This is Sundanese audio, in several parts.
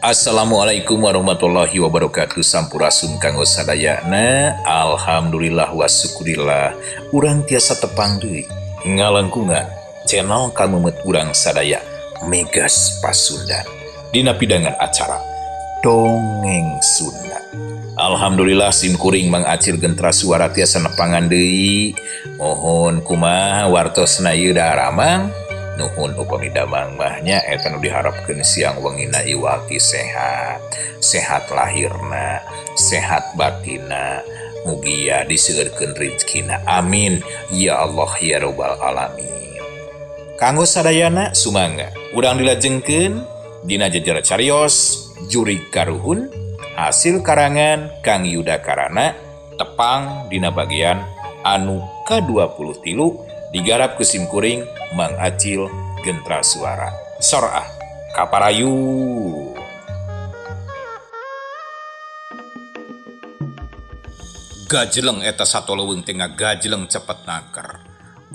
Assalamualaikum warahmatullahi wabarakatuh. Sampurasun kanggo sadayana. Alhamdulillah wa syukurillah. Urang tiasa tepang deui ngalangkungan channel kamemet urang sadaya Megas Pasundan dina pidangan acara Dongeng Sunda. Alhamdulillah simkuring Mang Acil Gentra Suara tiasa nepangan deui. Mohon kumaha wartosna ieu daramang. Nuhun upami damang mahnya eta nu diharapkeun siang wengina iwati sehat, sehat lahirna, sehat batina, mugia diseueurkeun rezekina. Amin ya Allah ya robbal alamin. Kanggo sadayana sumangga urang dilajengkeun dina jejer carios Jurig Karuhun hasil karangan Kang Yudha Karana tepang dina bagian anu ka-23 digarap ku simkuring Mang Acil Gentra Suara. Sorah kaparayu. Gajeleng eta sato leuweung teh ngagajeleng cepet naker.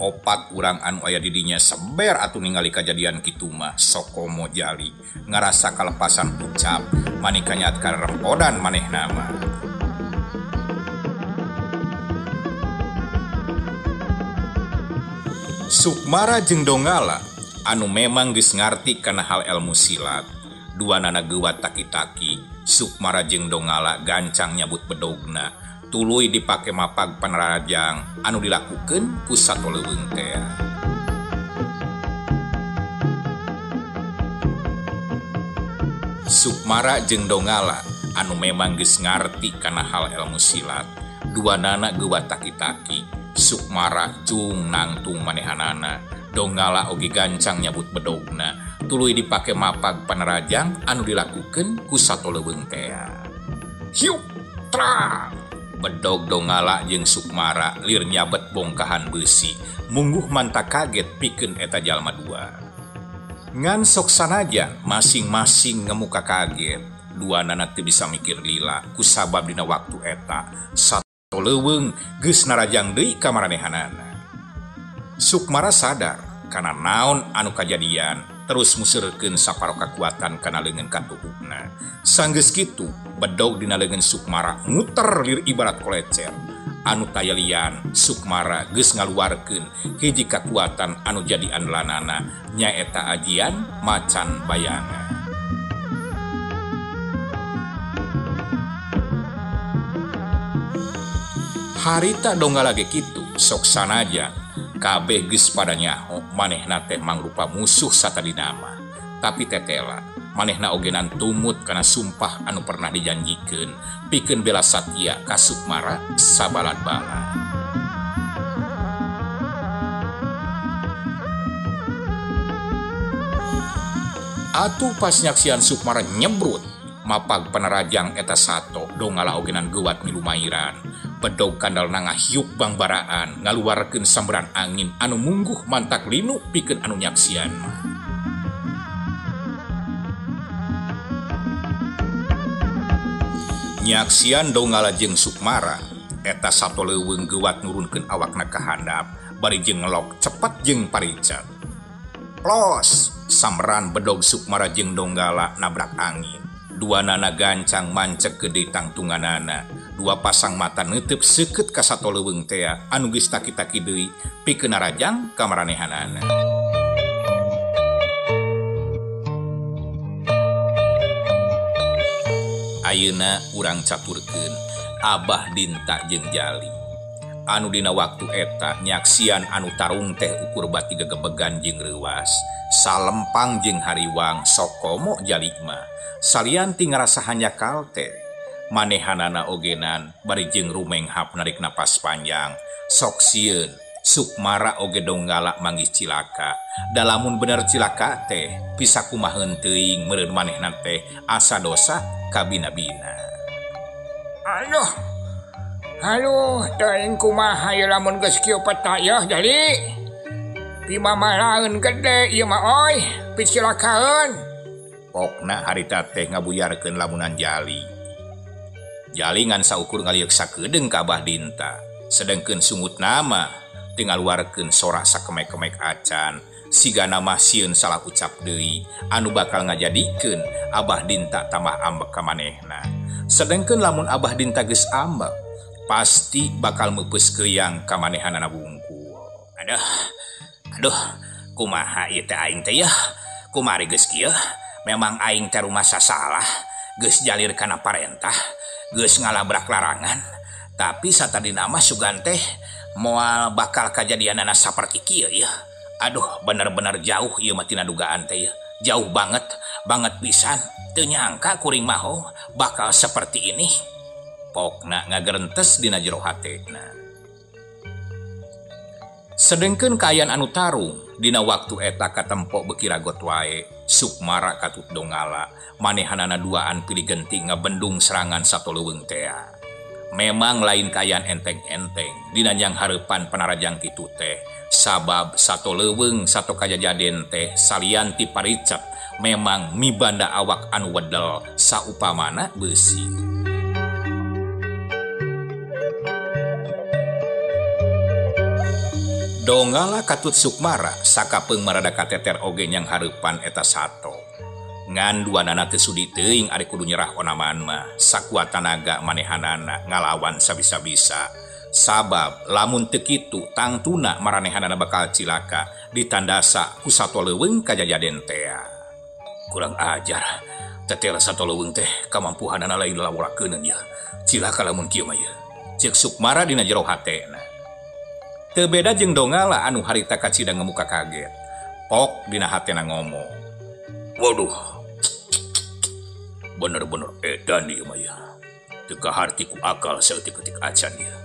Opat urang anu aya di dinya seber atuh ningali kajadian kitu mah sokomo jali ngarasa kalepasan ucap manika nyaat karempodan manehna mah. Sukmara jeung Donggala anu memang geus ngarti kana hal ilmu silat. Duanana geuwat taki-taki, Sukmara jeung Donggala gancang nyabut bedogna, tuluy dipake mapag panarajang anu dilakukeun ku sato leuweung teh. Sukmara jeung Donggala anu memang geus ngarti kana hal ilmu silat. Duanana geuwat taki-taki, Sukmara cung nangtung manehanana, Donggala oge gancang nyabut bedogna, tuluy dipake mapag panarajang anu dilakukeun ku sato leuweung teh. Hiuk tra! Bedog Donggala jeung Sukmara lir nyabet bongkahan beusi, mungguh manta kaget pikeun eta jalma dua. Ngan sok sanajan masing-masing ngemuka kaget, duanana teu bisa mikir lila kusabab dina waktu eta sato leuweung geus narajang deui ka maranehanana. Sukmara sadar kana naon anu kajadian, terus museurkeun saparo kakuatan kana leungeun katuhukna. Sanggeus kitu, bedog dina leungeun Sukmara muter lir ibarat kolecer. Anu tayalian Sukmara geus ngaluarkeun hiji kakuatan anu jadi andalanana, nyaeta ajian macan bayangan. Harita Donggala ge kitu, sok sanajan kabeh geus pada nyaho manehna teh mangrupa musuh satadina mah. Tapi tetela manehna ogenan tumut kana sumpah anu pernah dijanjikeun pikeun bela satya ka Sukmara sabalad-balad. Atuh pas nyaksian Sukmara nyebrut mapag panarajang eta sato, Donggala ogenan geuwat milumairan. Bedog kandal nangahiuk bangbaraan ngaluarkeun samberan angin anu mungguh mantak linu pikeun anu nyaksian mah. Nyaksian Donggala jeung Sukmara eta sato leuweung geuwat nurunkeun awakna ka handap bari jeung ngelok cepet jeung paricat. Los samberan bedog Sukmara jeung Donggala nabrak angin. Duanana gancang mancek gede tangtunganana. Dua pasang mata neuteub seukeut ka sato leuweung tea anu geus taki-taki deui pikeun narajang ka maranehanana. Ayeuna urang caturkeun Abah Dinta jeung Jali. Anu dina waktu eta nyaksian anu tarung teh ukur bati gegebegan jeung reuwas, salempang jeung hariwang sokomo Jali mah. Salianti ngarasa hanjakal teh manehanana ogenan bari jeung rumenghap narik napas panjang. Sok sieun Sukmara oge Donggala manggih cilaka. Da lamun bener cilaka teh bisa kumaheun teuing meureun manehna teh asa dosa kabina-bina. Aduh. Aduh, teuing kumaha ieu lamun geus kieu peta yeuh Jali. Pimamalaeun gede ieu mah oy, picilakaeun. Pokna harita teh ngabuyarkeun lamunan Jali. Jali ngan saukur ngalieuk sakedeung ka Abah Dinta. Sedengkeun sungut nama teu ngaluarkeun sorak sakemek-kemek acan. Sigana mah sieun salah ucap deui anu bakal ngajadikeun Abah Dinta tambah ambek ka manehna. Sedengkeun lamun Abah Dinta geus ambek, pasti bakal meupeus keuyang ka manehanana wungkul. Aduh, aduh, kumaha ieu teh aing teh yeuh? Kumari geus kieu? Memang aing teh rumasa salah, geus jalir kana parentah, geus ngalabrak larangan, tapi satadina mah sugan teh moal bakal kajadianana saperti kieu yeuh. Aduh, bener-bener jauh ieu mah tina dugaan teh yeuh. Jauh banget, banget pisan. Teu nyangka kuring maho bakal seperti ini. Pokna ngagerentes dina jero hatena. Sedengkeun kaayaan anu tarung dina waktu eta katempo beuki ragot wae. Sukmara katut Donggala manehanana duaan pilih genti ngabendung serangan Sato Leuweung tea. Memang lain kaayaan enteng-enteng dina nyang hareupan panarajang kitu teh. Sabab Sato Leuweung sato kajajaden teh salian ti paricet memang mibanda awak anu wedel saupamana beusi. Donggala katut Sukmara sakapeung marada kateter oge nyang hareupan eta sato. Ngan duanana teu sudi teuing ari kudu nyerah onaman mah sakuat tanaga manehanana ngalawan sabisa-bisa. Sabab lamun teu kitu tangtuna maranehanana bakal cilaka ditandasa ku Sato Leuweung kajajaden tea. Kurang ajar tetel Sato Leuweung teh kamampuhanana lain lawarakeun ieu. Cilaka lamun kieu mah ieu. Ceuk Sukmara dina jero hatena. Teu beda jeung Donggala anu harita kacida ngemuka kaget. Pok dina hatena ngomong. Waduh. Bener-bener edan ieu mah ieu. Teu kaharti ku akal saeutik-eutik acan ieu.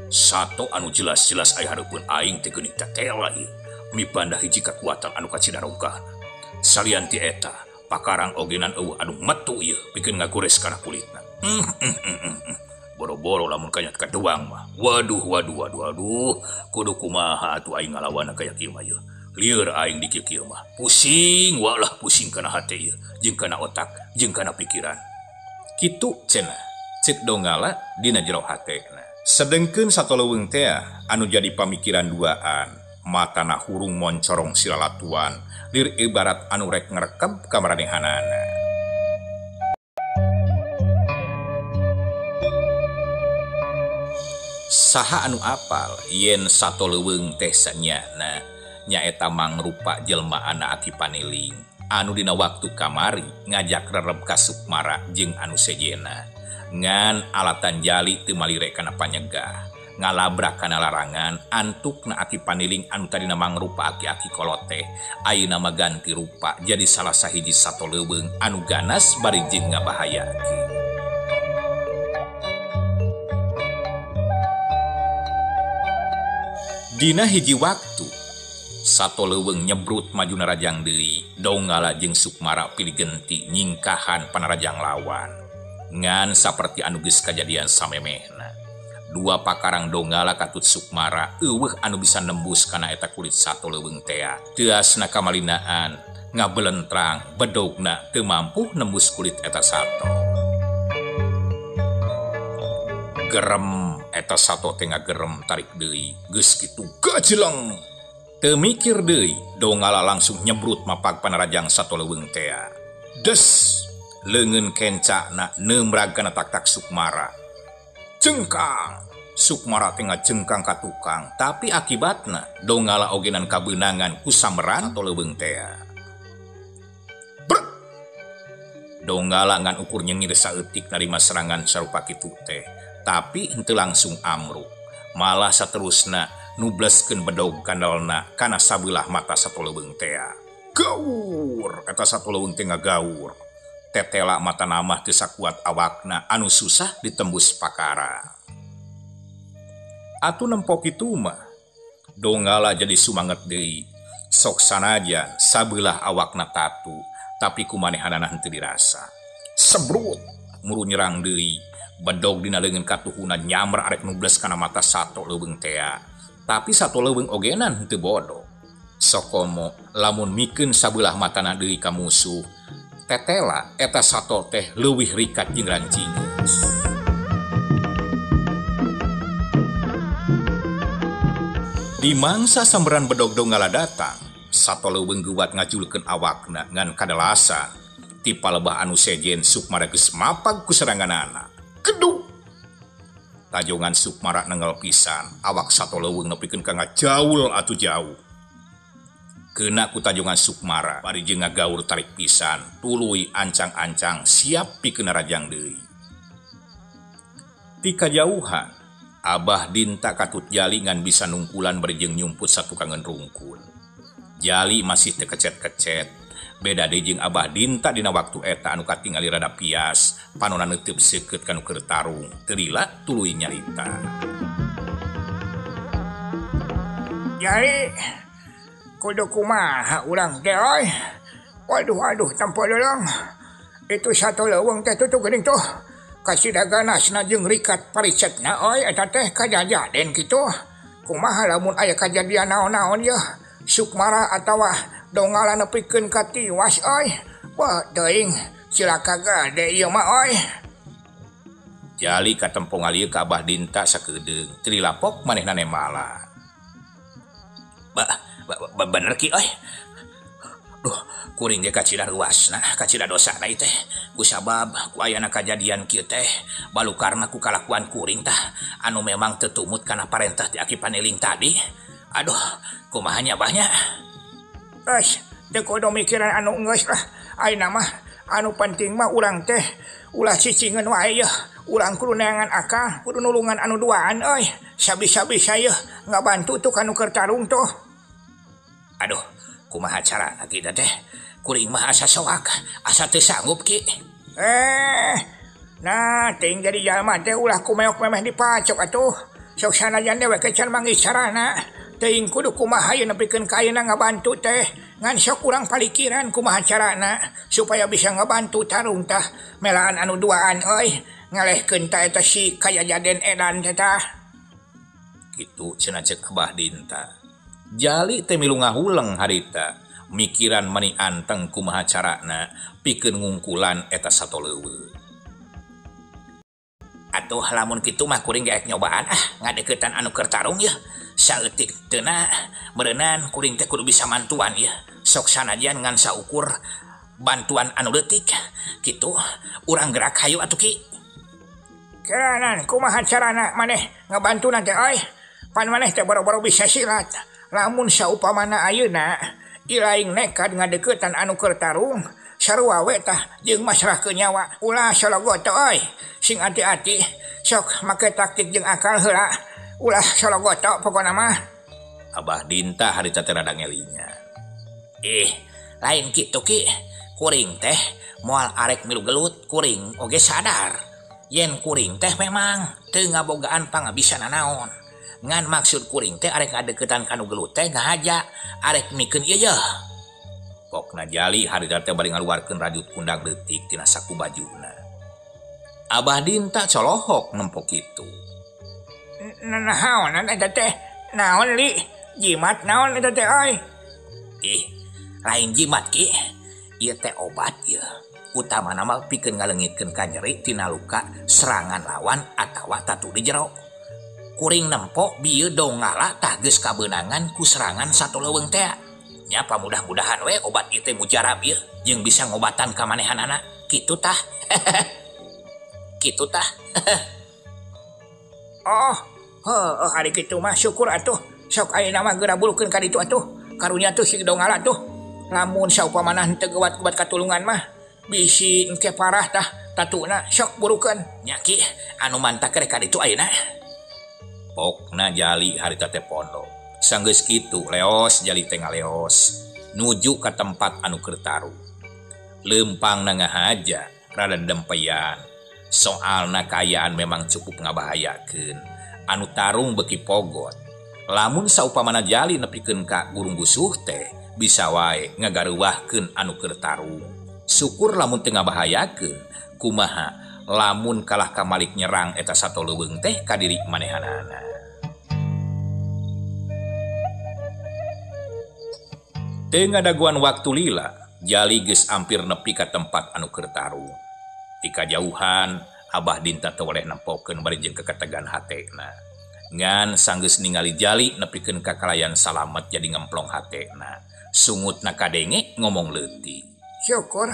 Sato anu jelas-jelas aya hareupeun aing teh geuning tetela ieu. Mibanda hiji kakuatan anu kacida rongkahna. Salian ti eta, pakarang ogenan eueuh anu metu ieu pikeun ngagores kana kulitna. Boro-boro lamun kanyat kaduang mah. Waduh, waduh, waduh, waduh. Kudu kumaha atuh aing ngalawanna kaya kieu mah ieu. Lieur aing di kieu mah. Pusing walah pusing kana hate ieu, jeung kana otak, jeung kana pikiran. Kitu cenah ceuk Donggala dina jero hatena. Sedengkeun Sato Leuweung teh anu jadi pamikiran duaan, matana hurung moncorong silalatuan, lir ibarat anu rek ngrekeb ka maranehanana. Saha anu apal yen Sato Leuweung teh sanyana nyaeta mangrupa jelma ana Aki Paniling anu dina waktu kamari ngajak rereb ka Sukmara jeung anu sejena. Ngan alatan jali teu malire kana panyegah ngalabrak kana larangan antukna Aki Paniling anu tadina mangrupa aki-aki kolot teh ayeuna mah ganti rupa jadi salah sahiji Sato Leuweung anu ganas bari jeung ngabahayakeun. Dina hiji waktu Sato Leuweung nyebrut maju narajang deui. Donggala jeung Sukmara pilih genti nyingkahan panarajang lawan. Ngan saperti anu geus kajadian samemehna. Dua pakarang Donggala katut Sukmara eueuh anu bisa nembus kana eta kulit Sato Leuweung tea. Teuasna kamalinaan ngabelentrang bedogna teu mampu nembus kulit eta sato. Gerem eta sato teh ngagerem tarik deui geus kitu gajeleng. Teu mikir deui Donggala langsung nyebrut mapag panarajang Sato Leuweung tea. Des leungeun kencana neumrag kana tak-tak Sukmara. Jengkang Sukmara teh ngajengkang ka tukang, tapi akibatna Donggala ogenan kabeunangan ku samberan Sato Leuweung tea. Brek! Donggala ngan ukur nyengir saeutik narima serangan sarupa kitu teh, tapi henteu langsung amruk. Malah saterusna nubleskeun bedog kandalna kana sabelah mata Sato Leuweung tea. Gaur! Eta Sato Leuweung teh ngagaur. Tetela mata namah teu sakuat awakna anu susah ditembus pakara. Atuh nempo kitu mah Donggala jadi sumanget deui. Sok sanajan sabelah awakna tatu, tapi kumanehanana henteu dirasa. Sebrut muru nyerang deui. Bedog dina leungeun katuhuna nyamber arek nubles kana mata Sato Leuweung tea. Tapi Sato Leuweung ogenan henteu bodoh. Sokomo lamun mikeun sabelah matana deui ka musuh, tetela eta sato teh leuwih rikat jeung rancingus. Di mangsa samberan bedog Donggala datang, Sato leuweung geuwat ngajulkeun awakna ngan kadalasan. Ti palebah anu sejen Sukmara geus mapag ku seranganana. Keduk. Tajongan Sukmara nengel pisan, awak sato leuweung nepikeun ka ngajaul atuh jauh. Kena ku tajongan Sukmara bari jeung ngagaur tarik pisan, tuluy ancang-ancang siap pikeun narajang deui. Ti kajauhan, Abah Dinta katut Jali ngan bisa nungkulan bari jeung nyumput satukangeun rungkun. Jali masih teu kecet-kecet. Beda deui jeung Abah Dinta dina waktu eta anu katingali rada pias, panona neuteub seukeut ka nu keur tarung, teu lila tuluy nyarita. Jali, kudu kumaha urang teh euy? Waduh waduh tempo leuleung. Itu sato leuweung teh tutup geuning tuh. Kasida ganasna jeung rikat paricetna euy eta teh kajajaden kitu. Kumaha lamun aya kajadian naon-naon yeuh? Sukmara atawa Donggala nepikeun ka tiwas euy. Wah teuing cilaka gade ieu mah euy. Jali katempo ngalieu ka Abah Dinta sakedeung, teu dilapok manehna nembalan. Bener ki euy. Duh, kuring ge kacida ruasna, kacida dosana ieu teh. Kusabab ku ayana kajadian kieu teh, balukarna ku kalakuan kuring tah anu memang teu tumut kana parentah ti Aki Paneling tadi. Aduh, kumaha nya Abah nya? Geus, teu kudu mikiran anu geus lah. Ayeuna mah anu penting mah urang teh ulah cicingeun wae yeuh. Urang kudu neangan akal, kudu nulungan anu duaan euy. Sabisa-bisa yeuh ngabantu tuh kanu keur tarung tuh. Aduh, kumaha carana kitu teh? Kuring mah asa soak, asa teu sanggup ki. Nah teuing jadi jalma teh ulah kumeok memeh dipacok atuh. Sok sanajan dewek can manggih carana. Teuing kudu kumaha ieu nepikeun ka ayeuna ngabantu teh. Ngan sok urang palikiran kumaha carana supaya bisa ngabantu tarung tah melaan anu duaan euy. Ngalehkeun ta eta si kajajaden edan teh tah. Kitu cenah ceuk Abah Dinta. Jali teh milu ngahuleng harita, mikiran mani anteng kumaha carana pikeun ngungkulan eta sato leuweung. Atuh lamun kitu mah kuring ge ek nyobaan ah ngadeukeutan anu keur tarung yeuh. Saeutik teuna meureunan kuring teh kudu bisa mantuan yeuh. Sok sanajan ngan saukur bantuan anu leutik kitu urang gerak hayu atuh ki. Keranan kumaha carana maneh ngabantuna teh euy? Pan maneh teh boro-boro bisa silat. Lamun saupamana ayeuna ilaing nekat ngadeuketan anu keur tarung sarua we tah jeung masrahkeun nyawa. Ulah sologoto euy, sing ati-ati, sok make taktik jeung akal heula. Ulah sologoto pokona mah. Abah Dinta harita teh rada ngelinya. Lain kitu ki, kuring teh moal arek milu gelut, kuring oge sadar yen kuring teh memang teu ngabogaan pangabisa nanaon. Ngan maksud kuring teh arek ngadeukeutan kanu gelut teh ngahaja arek mikeun ieu yeuh. Pokna Jali harita teh bari ngaluarkeun rajut kundang leutik tina saku bajuna. Abah Dinta colohok nempo kitu. Naonan eta teh? Naon li? Jimat naon eta teh euy? Lain jimat ki. Ieu teh obat ieu. Utamana mah pikeun ngaleungitkeun kanyeri tina luka serangan lawan atawa tatu di jero. Kuring nempo bieu Donggala tah geus kabeunangan ku serangan sato leuweung teh. Nya pamudah-mudahan we obat ieu teh mujarab ieu jeung bisa ngobatan ka manehanana. Kitu tah. Kitu tah. Oh, heuh hari kitu mah syukur atuh. Sok ayeuna mah geura bulukeun ka ditu atuh. Karunya tuh si Donggala tuh. Lamun saupamana henteu geuwat-geuwat katulungan mah bisi engke parah tah tatuna sok burukeun. Nya ki anu mantak rek ka ditu ayeuna. Pokna Jali harita teh pondok. Sanggeus kitu leos Jali teh ngaleos nuju ka tempat anu keur tarung. Leumpangna ngahaja rada dempeyan. Soalna kaayaan memang cukup ngabahayakeun. Anu tarung beuki pogot. Lamun saupamana Jali nepikeun ka gurung gusuh teh bisa wae ngagareuwahkeun anu keur tarung. Syukur lamun teu ngabahayakeun, kumaha lamun kalah kamalik nyerang eta sato leuweung teh ka diri manehanana. Teu ngadaguan waktu lila, Jali geus ampir nepi ka tempat anu keur tarung. Ti kajauhan, Abah Dinta teu weleh nempokeun bari jeung keketegan hatena. Ngan sanggeus ningali Jali nepikeun ka kalayan salamet jadi ngemplong hatena. Sungutna kadenge ngomong leutik. Syukur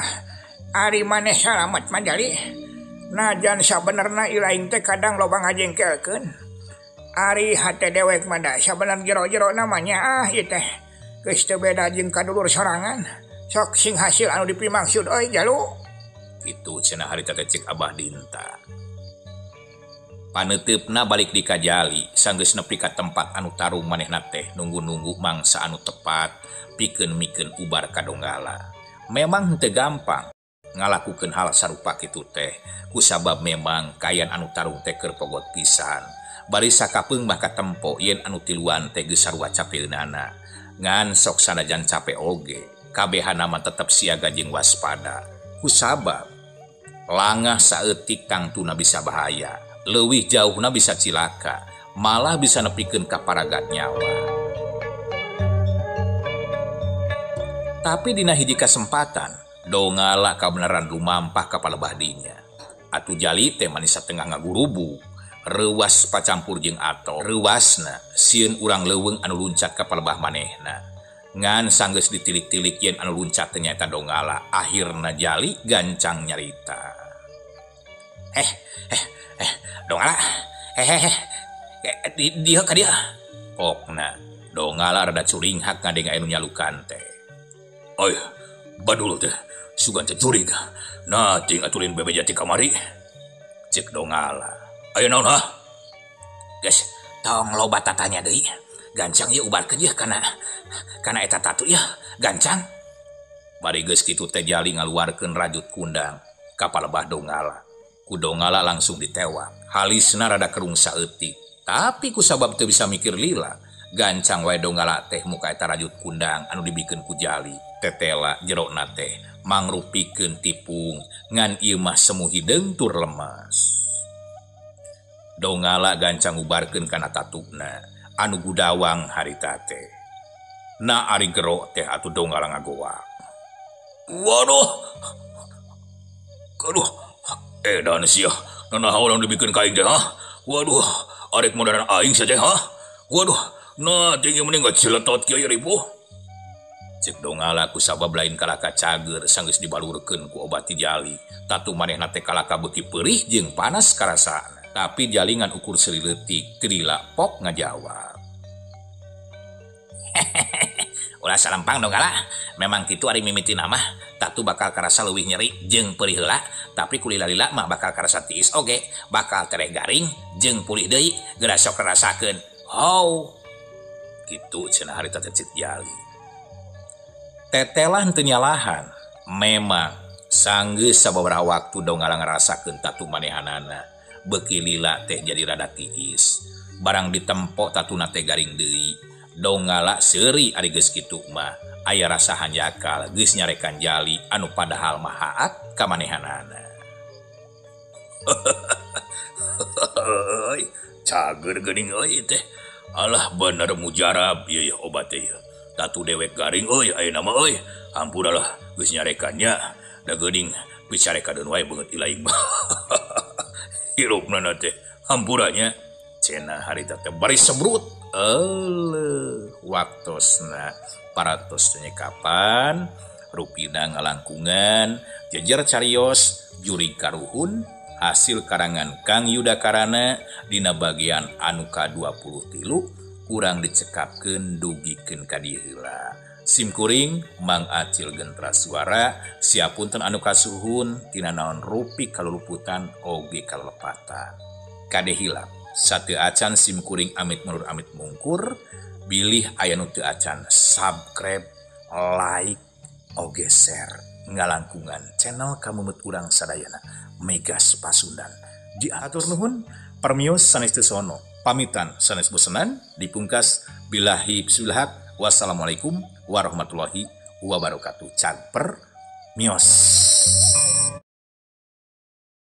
ari maneh salamet mah Jali. Najan sabenerna ilaing teh kadang loba ngajengkelkeun. Ari hate dewek mah da sabener jero-jero namanya ah ieu teh. Geus teu beda jeung kadulur sorangan. Sok sing hasil anu dipimaksud euy Jalu. Kitu cenah harita teh cek Abah Dinta. Paneuteup-na balik di Kajali sanggeus nepi ka tempat anu tarung manehna teh nunggu-nunggu mangsa anu tepat pikeun mikeun ubar ka Donggala. Memang henteu gampang ngalakukeun hal sarupa kitu teh kusabab memang kayan anu tarung teh keur pogot pisan. Bari sakapeung mah katempo yen anu tiluan teh geus sarua capeunana. Ngan sok sanajan cape oge kabehana mah tetep siaga jeung waspada kusabab langah saeutik tangtuna bisa bahaya. Leuwih jauhna bisa cilaka, malah bisa nepikeun ka paragat nyawa. Tapi dina hiji kasempatan, Donggala kabeneran lumampah ka palebah dinya. Atuh Jali teh manis satengah ngagurubu, reuwas pacampur jeung ato, reuwasna sieun urang leuweung anu luncat ka palebah manehna. Ngan sanggeus ditilik-tilik yen anu luncat teh nyaeta Donggala, akhirna Jali gancang nyarita. Donggala, dia ka dia. Pokna, Donggala rada curinghak ngadeng anu nyalukan teh. Oi, badul teh, sugan teh curig. Nah, ting aturin bebe jati kamari. Cek Donggala. Ayo naon ha? Guys, tong loba tatanya deui. Gancang ieu ubarkeun ieu kana eta tatu ieu, gancang. Bari geus kitu teh Jali ngaluarkeun rajut kundang ka palebah Donggala. Ku Donggala langsung ditewak. Halisna rada kerung saeutik. Tapi ku sabab teu bisa mikir lila, gancang wae Donggala teh muka eta rajut kundang anu dibikeun ku Jali. Tetela jerona teh mangrupikeun tipung ngan ieu mah semu hideung tur lemas. Donggala gancang ubarkeun kana tatuna anu gudawang harita teh. Na ari gero teh atuh Donggala ngagoak. Waduh. Aduh. Edan sia, nanaon anu dibikeun ka aing teh ha? Waduh, arek modaran aing saja ha? Waduh, nah tinggi mending ngaciletot kieu ribu. Cek Donggala ku sabab lain kalaka cager sanggeus dibalurkeun ku obat ti Jali. Tatu manehna teh kalaka beuki perih jeung panas karasana. Tapi Jali ngan ukur seuri leutik, teu lila pok ngajawab. Ulah salempang Donggala, memang kitu ari mimitina mah tatu bakal karasa leuwih nyeri jeung perih heula, tapi ku lila-lila mah bakal karasa tiis oge, bakal tereh garing jeung pulih deui, geura sok rasakeun. How. Kitu cenah harita teh cek Jali. Tetelah henteu nyalahan, memang sanggeus sababaraha waktu Donggala ngarasakeun tatu manehanana, beuki lila teh jadi rada tiis. Barang ditempo tatuna teh garing deui. Donggala seuri ari geus kitu mah aya rasa hanjakal geus nyarekan Jali anu padahal mah haat ka manehanana. Cager geuning euy teh. Alah bener mujarab ieu yeuh obat teh ieu. Tatu dewek garing euy ayeuna mah euy. Hampura lah geus nyarekannya da geuning bicarekadeun wae beungeut ilaing mah. Hirupna teh hampuranya cenah harita teh bari sebrut. Eleuh waktosna paratos nyekapan rupina ngalangkungan jejer carios juri karuhun hasil karangan Kang Yuda Karana dina bagian anu ka-23 kurang dicekapkeun dugikeun ka dieu heula. Simkuring Mang Acil Gentra Suara siapunten anu kasuhun tina naon rupi kaluluputan oge kalepatan. Kade hilap sateu acan simkuring amit mundur amit mungkur bilih aya nu teu acan subscribe like oge share ngalangkungan channel kamumut urang sadayana Megas Pasundan. Diatur nuhun permios sanes teu sono pamitan sanes bosenan dipungkas billahi bismillah wassalamualaikum warahmatullahi wabarakatuh. Cagper mios.